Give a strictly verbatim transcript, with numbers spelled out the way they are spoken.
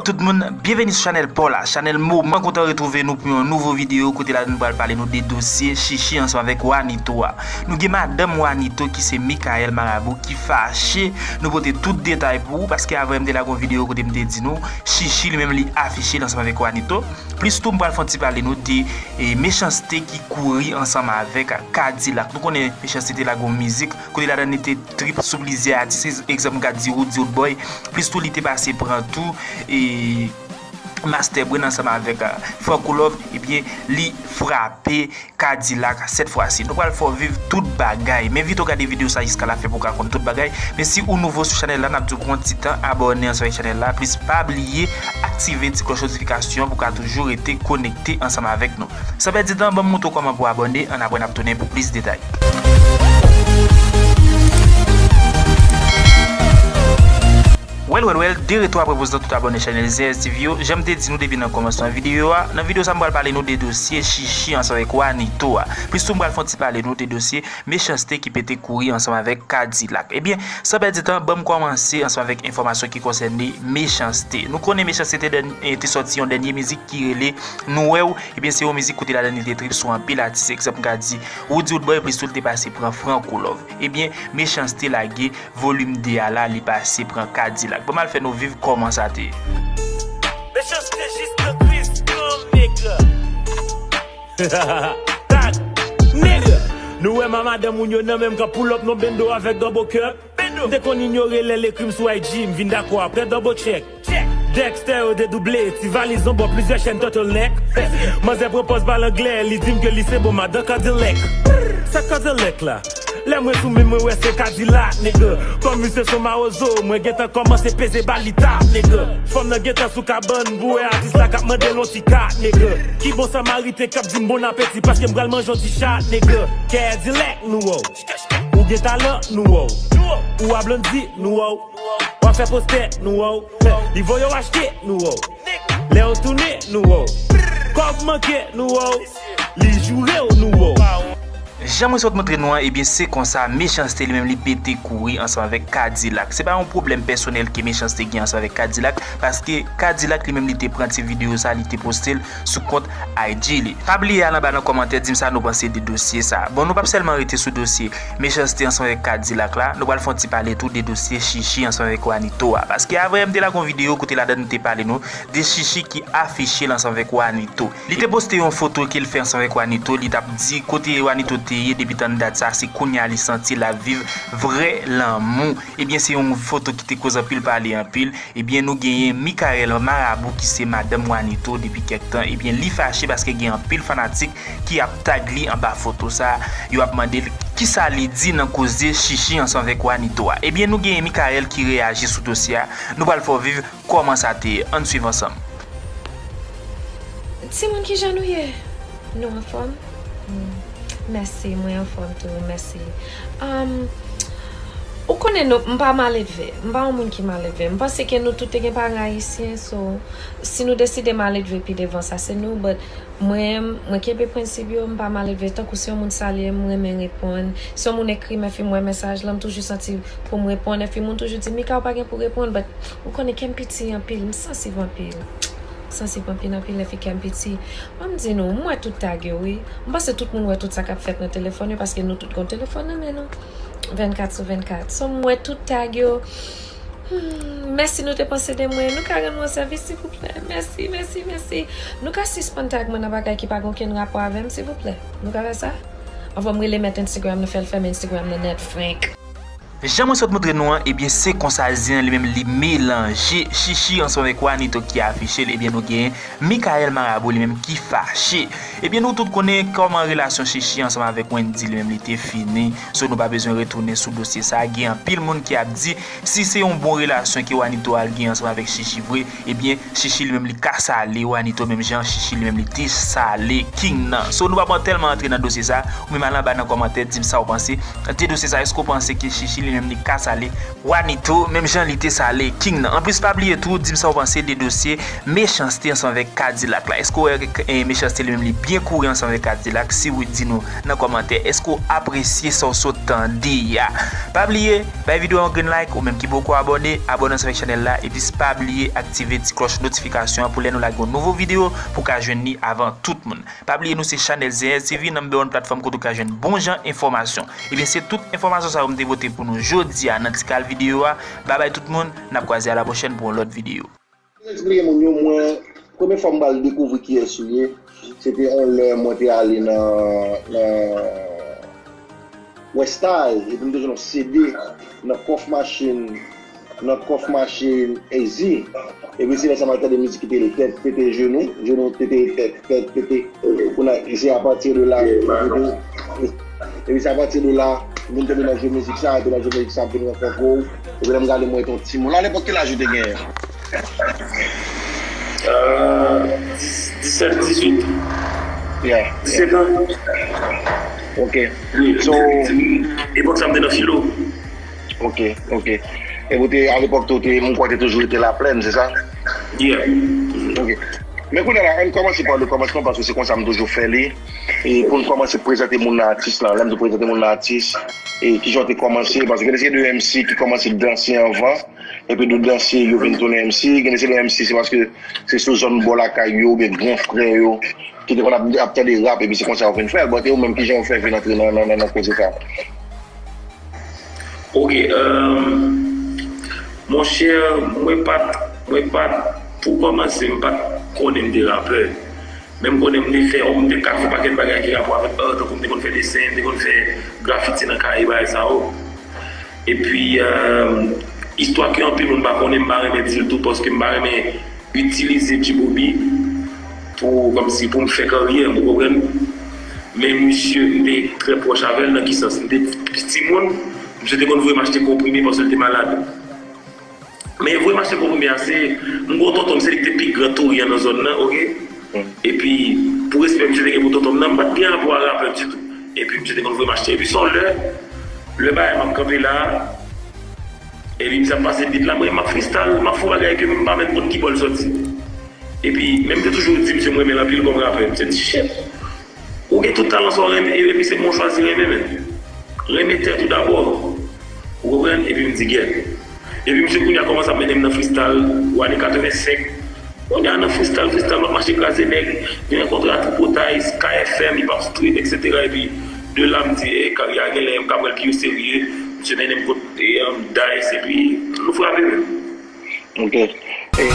Tout moun, byenveni sou chanèl pa w la, chanèl Moman. Kontan retwouve nou pou yon nouvo videyo kote ladan nou pral pale nou de dosye Chichi ansanm avèk Wanito a. Nou gen madanm Wanito ki se Michael Marabou ki fache. Nou pote tout detay pou ou paske avan yè m te lage yon videyo kote m te di nou Chichi li menm li afiche l ansanm avèk Wanito. Plis tou m pral fè yon ti pale nou de e, Mechanste ki kouri ansanm avèk Kadilak. Nou konnen Mechanste te lage yon mizik kote ladan li te trip sou plizyè atis, egzanp m ka di Roody Roodboy, plis tou li te pase pran tou e Master Brain ansanm avèk a, Franco Love, ebyen li frape Kadilak sèt fwa si. Nou pral fè w viv tout bagay. Men envite w gade videyo sa jiska lafen pou w ka konn tout bagay. Men si ou nouvo sou chanèl la, n ap di w pran ti tan abòne ansanm avèk chanèl la, plis pa bliye aktive ti klòch notifikasyon pou w ka toujou rete konekte ansanm avèk nou. San pèdi tan, ban m montre w kòman pou w abòne, annapre n ap tounen pou plis detay. Well, well, well, de retou apre poz nan tout abòne chanèl Z S T V yo, jan m te di nou depi nan kòmansman videyo a, nan videyo sa m pral pale nou de dosye Chichi ansanm avèk Wanito a. Plis tou m pral fè yon ti pale nou de dosye Mechanste ki pete kouri ansanm avèk Kadilak. Ebyen, san pèdi tan, ban m kòmanse ansanm avèk enfòmasyon ki konsène Mechanste. Nou konnen Mechanste te dèn-, te sòti yon dènye mizik ki rele Nou Wè W, ebyen se yon mizik kote ladan li te trip sou anpil atis, egzanp m ka di Roody Roodboy, plis tou li te pase pran Franco Love. Ebyen, Mechanste lage volim de a la, li pase pran Kadilak. Ban m al fè nou viv kòman sa te ye. Mechanste jis nan Christian, nigga. Tag, nigga. Nou wè ma madanm moun yo nan menm kan pull up non bendo avèk double cup. M te konn inyore lè l ekri m sou I G, m vin dakò apre double check. Dexter yo dedouble, ti valiz anbò plizyè chèn turtleneck. Manzè pran pòz pale anglè, li di m ke li se bon madan Cadillac. Sa Cadillac la? Lè mwen zoome, mwen wè se Cadillac, nigga. Kòm misye se yon mawozo, mwen gentan kòmanse peze ba li tap, nigga. Fanm nan gentan sou kabann, pou wè atis la k ap mande l yon ti kat, nigga. Ki bon Samariten k ap di m bon apeti, paske m pral manje yon ti chat, nigga. Cadillac, nou wè w. Ou gen talan, nou wè w. Ou a blondi, nou wè w. W ap fè postè, nou wè w. Li voye w achte, nou wè w. Lè w tounen, nou wè w. Kòb manke, nou wè w. Li joure w, nou wè w. Jan mwen sot montre nou an, ebyen se konsa Mechanste li menm li pete kouri ansanm avèk Kadilak. Se pa yon pwoblèm pèsonèl ke Mechanste gen ansanm avèk Kadilak, paske Kadilak li menm li te pran ti videyo sa, li te poste l sou kont I G li. Pa bliye al anba nan kòmantè di m sa nou panse de dosye sa. Bon, nou p ap sèlman rete sou dosye Mechanste ansanm avèk Kadilak la, nou pral fè yon ti pale tou de dosye Chichi ansanm avèk Wanito a. Paske avan yè m te lage yon videyo kote ladan nou te pale nou de Chichi ki afiche l ansanm avèk Wanito. Li te poste yon foto ke l fè ansanm avèk Wanito, li t ap di kote Wanito te ye depi tann dat sa, se kounye a li santi l ap viv vrè lanmou. Ebyen, se yon foto ki te koz anpil pale anpil. Ebyen, nou genyen Michael Marabou ki se madanm Wanito depi kèk tan. Ebyen, li fache paske gen anpil fanatik ki ap tag li anba foto sa. Yo ap mande l kisa li di nan koze Chichi ansanm avèk Wanito a. Ebyen, nou genyen Michael ki reyaji sou dosye a. Nou pral fè w viv kòman sa te ye. Ann swiv ansanm. Timoun, kijan nou ye? Nou anfòm? Hmm. Mèsi, mwen anfòm tou, mèsi. Um, ou konnen nou, m pa maledve. M pa yon moun ki maledve. M panse ke nou tout te gen paran ayisyen, so, si nou deside maledve pi devan, sa se nou, but mwen, mwen kenbe prensip yo, m pa maledve. Tankou si yon moun salye m, m renmen reponn. Si yon moun ekri m epi m wè mesaj lan, m toujou santi pou m reponn. Epi moun toujou di, "Mika, ou pa gen pou reponn," but ou konnen kè m piti anpil, m sansib anpil. M sansib anpil, anpil lè fi kè m piti. Ban m di nou, m wè tout tag yo, wi. M panse tout moun wè tout sa k ap fèt nan telefòn yo, paske nou tout gen telefòn nan men nou. Vennkat sou vennkat. So, m wè tout tag yo. Hmm, mèsi nou te panse de mwen. Nou ka rann mwen sèvis, silvouplè? Mèsi, mèsi, mèsi. Nou ka sispann tag mwen nan bagay ki pa gen okenn rapò avè m, silvouplè? Nou ka fè sa? Anvan m rele mèt Instagram nan, fè l fèmen Instagram nan nèt, frenk. Jan mwen sot montre nou an, ebyen, se konsa zen an li menm li melanje. Chichi ansanm avèk Wanito ki afiche l, ebyen, nou genyen Michael Marabou li menm ki fache. Ebyen, nou tout konnen kòman relasyon Chichi ansanm avèk Wendy li menm li te fini. So, nou pa bezwen retounen sou dosye sa. Gen anpil moun ki ap di, si se yon bon relasyon ke Wanito al gen ansanm avèk Chichi vre, ebyen, Chichi li menm li ka sale Wanito menm jan Chichi li menm li te sale King nan. So, nou pa pran tèlman antre nan dosye sa. Ou menm al anba nan kòmantè, di m sa w panse de dosye sa. Èske w panse ke Chichi li menm li ka sale Wanito, menm jan li te sale King nan. Anplis, pa bliye tou, di m sa w panse de dosye Mechanste ansanm avèk Kadilak la. Èske w wè, eh, Mechanste li menm li byen kouri ansanm avèk Kadilak? Si wi, di nou nan kòmantè. Èske w apresye sa w sot tande a? Pa bliye, bay videyo a yon grenn like, ou menm ki poko abòne, abòne ansanm avèk chanèl la, epi pa bliye aktive ti klòch notifikasyon an pou lè nou lage yon nouvo videyo, pou w ka jwenn li avan tout moun. Pa bliye nou se chanèl Zenèz T V, number one platfòm kote w ka jwenn bon jan enfòmasyon. Ebyen, se tout enfòmasyon sa yo m te pote pou nou jodi a nan ti kal videyo a. Babay tout moun, n ap kwaze a la pwochèn pou yon lòt videyo. Eksplike moun yo, mwen, premye fwa m pral dekouvri kiyès ou ye, se te yon lè mwen te ale nan, nan West Side, epi m te jwenn yon C D nan kòf machin, nan kòf machin Easy. Epi se lè sa m al tande mizik ki te rele Tèt pete jenou, jenou tete tèt, tèt pete. Kounye a, se apati de la, epi se apati de la, m vin tonbe nan je mizik sa, epi nan je mizik sa, m vin rankontre w. Epi lè m gade, mwen te yon timoun. Alepòk, ki laj ou te genyen? Euh, dis- disèt, dizuit, Yeah. disèt an. Ok. Wi, So, epòk sa m te nan filo. Ok, ok. E ou te, alepòk tou, te, mwen kwè te toujou rete Laplèn, se sa? Yeah. Ok. Men kounye a la, ann kòmanse pa le kòmansman, paske se konsa m toujou fè li. E pou n kòmanse prezante moun nan atis la, lè m di prezante moun nan atis, e kijan w te kòmanse, paske gen de M C ki kòmanse danse anvan, epi de danse yo vin tounen M C, gen de se de M C, se paske se sou zòn bò lakay yo, oubyen gran frè yo, ki te konn ap, ap tande rap, epi se konsa yo vin fè l, but e ou menm, kijan w fè vin antre nan, nan, nan, nan koze sa? Ok, euh, monchè, mwen pa t, mwen pa t, pou kòmanse, m pa t konnen m te rapè. Men m konnen m te fè, m te ka fè pakèt bagay ki rapò avèk art, tankou m te konn fè desen, m te konn fè grafiti nan kay, bagay sa yo. Epi, euh, istwa ke anpil moun pa konnen, m pa renmen di l tou, paske m pa renmen itilize Djibobi pou, kòmsi pou m fè karyè m, ou konprann? Men misye, m te trè pwòch avè l nan ki sans? M te timoun, misye te konn voye m achte konprime paske l te malad. Men voye m achte konprime a, se, m gen yon tonton m, se li ki te pi gran touri an nan zòn nan, oke? Epi, pou respè misye te gen pou tonton m nan, m pa t gen rapò a rapè ditou. Epi misye te konn voye m achte. Epi se yon lè, lè bagay m ap kanpe la, epi misye ap pase beat la, mwen m ap freestyle, m ap fè yon bagay ke m pa menm konn ki bò l sòti. Epi, men m te toujou di misye m renmen l anpil kòm rapè. Misye di, shit, ou gen tout talan sa w renmen, epi se mwen w chwazi renmen, men. Renmen tèt ou dabò. Ou konprann? Epi m di, gèt. Epi misye kounye a kòmanse ap mennen m nan freestyle, ou ane katrevensenk. Kounye a nan freestyle, freestyle, m ap mache kraze nèg, m rankontre a Tripotay, Sky F M, Hip Hop Street, etsetera. Epi, de la, m di, e, karyè a genlè, m ka pran l pi o serye. Misye mennen m kot, e, um, Dice, epi nou frape menm. Ok. E,